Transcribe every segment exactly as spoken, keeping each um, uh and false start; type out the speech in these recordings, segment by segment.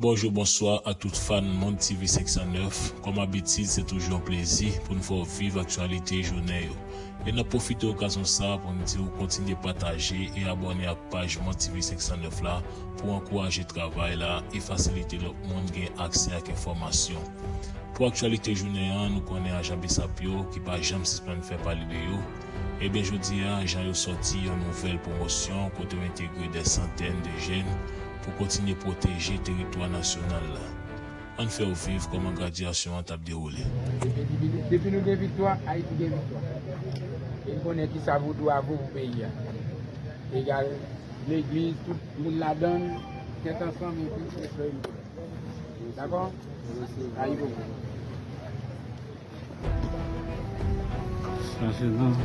Bonjou, bonswa a tout fan Mond T V senk san nèf. Kòm abitid, se toujou yon plezi pou n fè w viv aktyalite jounen yo. E n ap pwofite okazyon sa a pou n di w kontinye pataje e abòne ak paj Mond T V senk san nèf la pou ankouraje travay la e fasilite lòt moun gen aksè ak enfòmasyon. Pou aktyalite jounen an, nou konnen ajan BSAP yo ki pa janm sispann fè pale de yo. Ebyen, jodi a, ajan yo sòti yon nouvèl pwomosyon kote yo entegre dè santèn de jèn pou kontinye pwoteje teritwa nasyonal la. Ann fè w viv kòman gradyasyon an t ap dewoule. Depi, depi, depi nou gen viktwa, Ayiti gen viktwa. E n konnen kisa vodou a vo pou peyi a. Egal, legliz, tout moun ladan l, tèt ansanm, epi espere nou. Dakò? Ayibobo. Sa se nan.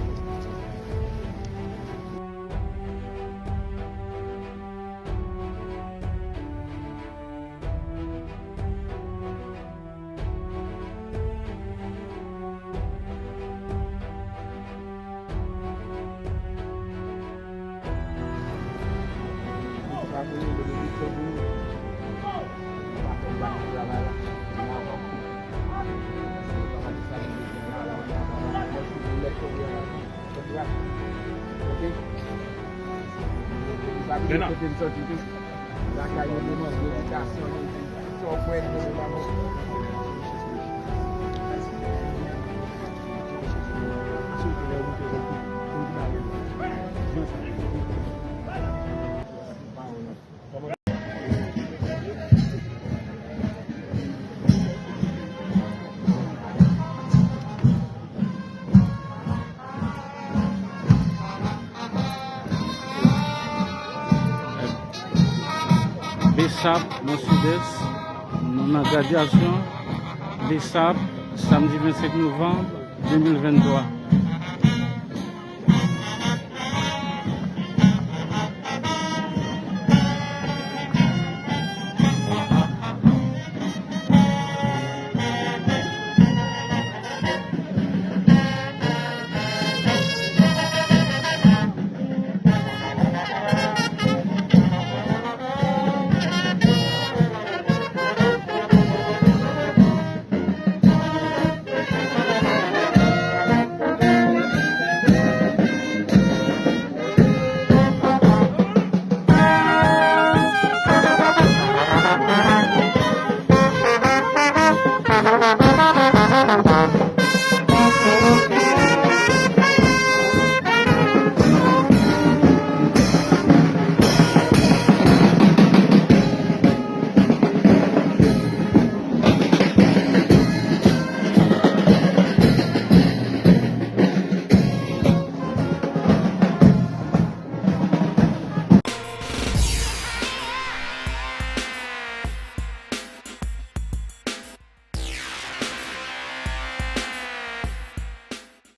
Lakay yo demande edikasyon, sa w kwè nou pa bon. BSAP nan Sidès, nou nan gradyasyon BSAP, samdi vennsenk novanm de mil venntwa.